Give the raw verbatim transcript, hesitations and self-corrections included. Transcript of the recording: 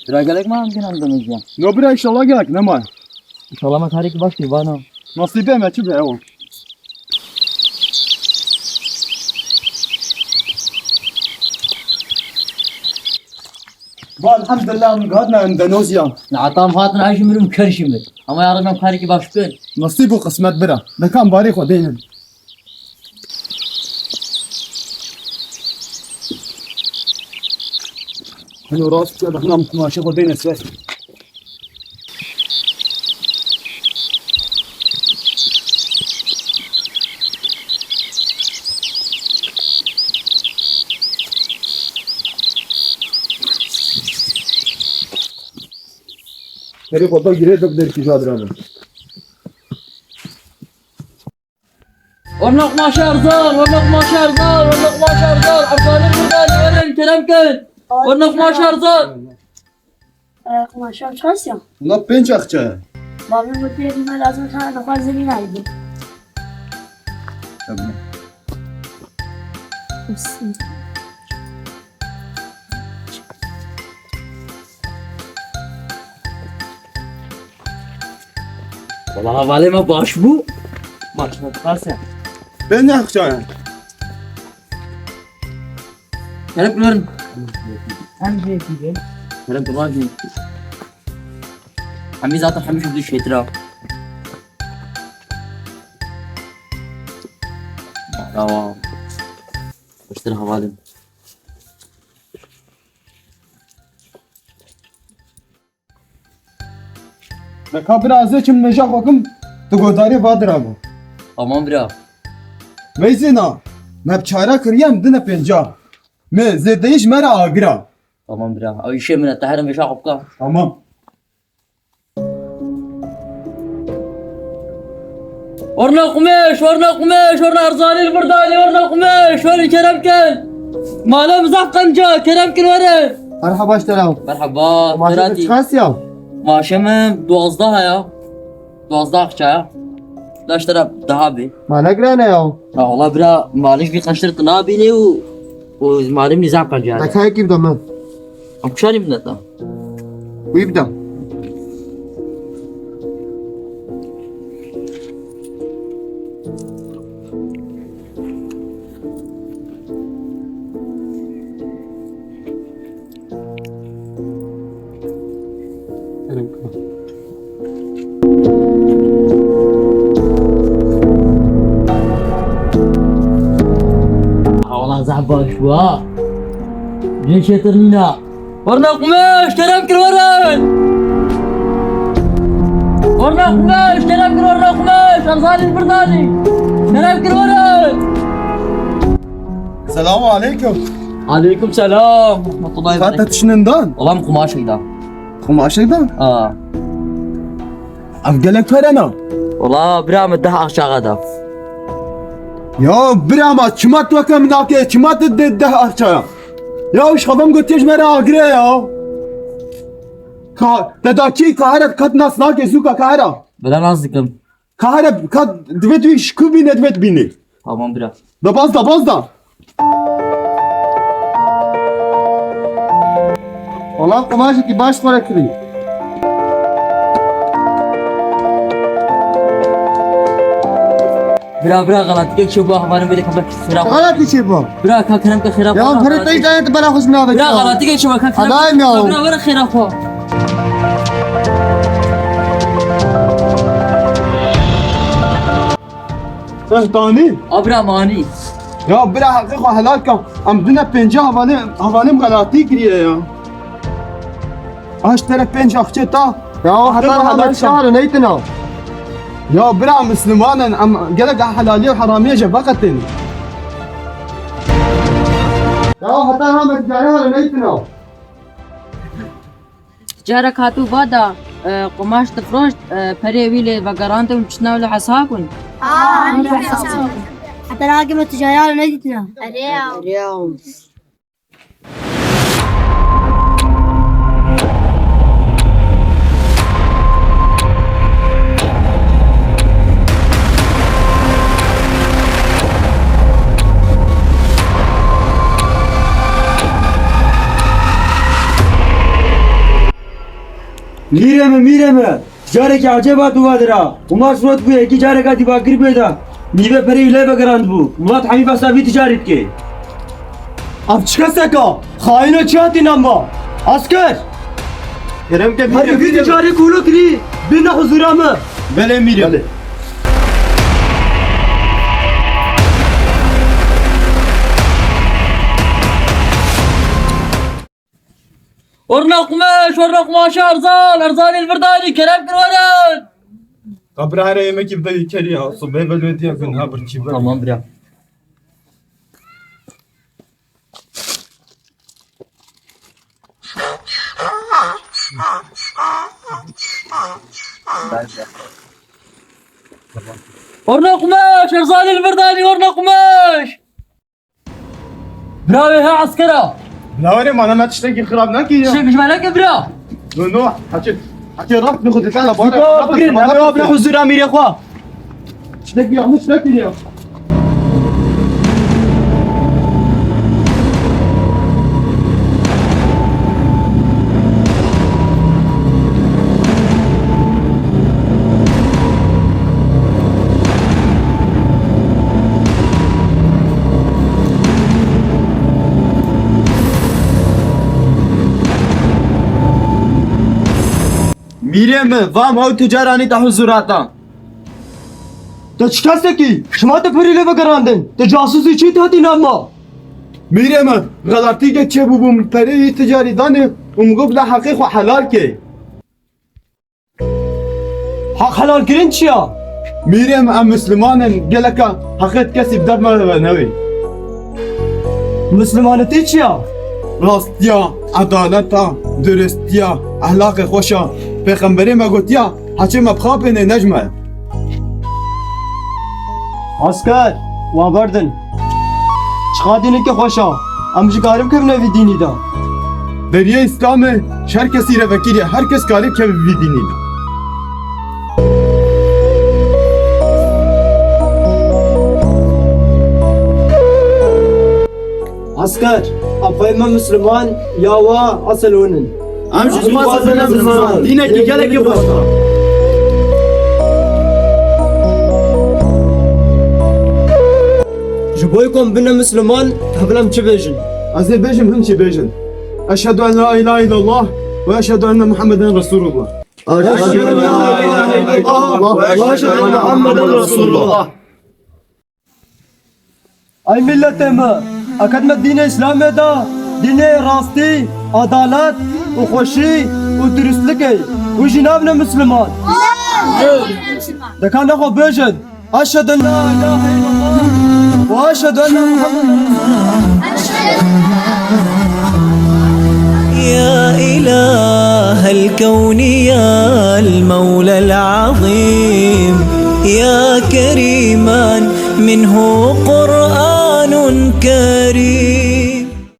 Bira gelek ma em gînan dimijiyan. No bira, înşallah gelek nema. Înşallah me karê ki baş kir, vana. Nasîbê me çi be ew. Ba, elhamdülillah, em hatine Endonezya. Na, tam hatin, ay jimirim, ker jimir. Ama ya Rabbi, em karê ki baş bin. Nasîb û qismet bira. Dekan barê xwe deynin. Hino rast ya, bexnam kumaşê xwe deyne ser. Herî xwe da girê dek derkî jadira bin. Werna qumaşa erzan, werna qumaşa erzan, werna qumaşa erzan. Erzanê burada werin, kerem kin. Werna qumaşa erzan. E, qumaşa çiqas ya? Wela pênc axçe ye. Babê min gotiye, me lazim sana nexwe zilî nayî. Tabii. Wala hevalê me baş bû. Maşallah, spas e. Ben ne yapacağım? Kerem kumarın. Hem şey gibi. Kerem kumarın. Hem zaten hem şu düş yeter ha. Tamam. Baştır hevalê. Neka bira, ez ê çim meja xwe kim, tu guhdarî va dira bû. Tamam bira. Veyzê na, me bi çare kiriye em dine pênca. Me zêdeyî ji me re agira. Tamam bira. Ew îşê min e, te herin meja xwe bika. Tamam. Orna qumêş, orna qumêş, orna erzanî li vir danî, orna qumêş, orna kerem kin. Malê min zaf qenc e, kerem kin were. Merhaba ji te re. Merhaba, Kumaşê te çiqas ya? Maaşê min duwazdeh ya. Duwazdeh axçe ya. Da ji te re daha bê. Ma ne giran e ya? Ya wala bira, malê ji vî qençtir tu nabînî û, û malê min zaf qenc e. Dekayekî bide min. Em kuşanî bidin te. Wî bide. Ha, wala zaf baş bû ha. Cin çêtir nîne. Werna qumêş, kerem kir werin. Werna qumêş, kerem kir, werna qumêş. Erzanî li vir danî. Kerem kir werin. Selamu aleykum. Aleykum selam. Rahmetullahi. Ka te tişt nîne dan? Wala min qumaşek da. Qumaşek da? Ha. Ev gelek pere ne? Wala bira, min deh axçe da. Ya bira, ma çima tu weke min nake, çima tu dê deh axçe ya? Ya ji xwe ve min gotiye ji me re agire ya. Ka te da kî, ka here kat nas nake, zûka ka here. Bira, nas dikim. Ka here, ka divê tu ji ku bîne, divê tu bîne. Tamam bira. Da baz da, baz da. Wala qumaşekî baş xwe re kirî. Bira, bira, xelatîkek çêbû, hevalê min bêle ka xêra xwe. Xelatî çêbû? Bira, ka kerem ke xêra xwe. Ya, pere tey dayet bela xwe ji min avêt. Bira, xelatîkek çêbû, ka kerem ke. Bira, were xêra xwe. Eh, tanî? A bira, manî. Ya bira, heqê xwe helal ke. Em dune pênca hevalê, hevalê min xelatî kiriye ya. Aş tere pênc axçe ta. Ya heta niha me şahar neytina. Ya bira, Misliman in, em gelek helalî û heramiye jê veqetin. Ya heta niha me şahar neytina. Carek hatû va da, e, qumaş difroşt, e, perê wî lê vegerandin û çitna li hesabin. Aa, hesabin. Heta niha me tu jara nedîtina. Erê ya. Erê ya. Mîrê min, mîrê min, carekî ecêb hat û va dira. Û ma şirot bûye, yekî careka dî bakir bê de. Nîve perê wî lê vegerandibû. Milet hemî behsa vî ticarî dike. Ev çi kesek a? Xayîno çi hatî nama? Esker! Kerem ke. Herî vî ticarî kulo kirî, bîne huzûra min. Belê mîrê. Belê. Orna qumeş, orna qumaş Erzal, Erzalî li vir danî, kerem kir werin. Ka bira here yemekî bide wî kerî ya, sobê velwê diye bin ha birçî ver. Tamam bira. Orna qumeş, Erzalî li vir danî, orna qumeş. Bira wê he eskera. Bira were mana me tiştekî xirab nekî ya. Tiştek ji me neke bira. No no. Hacı. Hacı rast bi xudeta la bana. Bira bira huzura mîrê xwe. Tiştekî yanlış nekî ya. Mîrê min, va ma ew tucaranî te huzûrata. Te çi kesekî? Çima te perî lê vegerandin? Te casûsî çi te hatî nav ma? Mîrê min, xelatîkek çêbûbû, min perê wî ticarî danê û min got bila heqê xwe helal kê. Heq helalkirin çi ya? Mîrê min, em Misliman in, geleka heqê kesî bi dev me ve newê. Mislimanetî çi ya? Rastiya, edaleta, duristiya, ehlaqê xweşa. Pêxemberê me gotiya, heçê me bixapênê ne ji me. Esker, wan berdin. Çiqa dîneke xweş a. Em jî karin bikevine vî dînî de. Deriyê Îslamê ji her kesî re vekirî ye. Her kes kare bikeve vî dînî de. Esker, apayê me Misliman ya wa esel hûn in. Em jî ji xwe Misliman. Dînekî gelekî xweş e. Ji bo ku em bine Misliman, hevle em çi bêjin? Ez ê bêjim, hûn jî bêjin. Eşhedü en la ilahe illallah ve eşhedü enne Muhammeden Resulullah. Eşhedü en la ilahe illallah ve eşhedü enne Muhammeden Resulullah. Ey miletê me, eke me dînê Îslamê de, dînê rastî, edalet û xweşî û duristlikê, hûn jî nabine Misliman. Deka nexwe bêjin, Eşhedü en la ilahe illallah ve eşhedü enne Muhammeden Resulullah. يا إله الكون يا المولى العظيم، يا كريما منه قرآن كريم.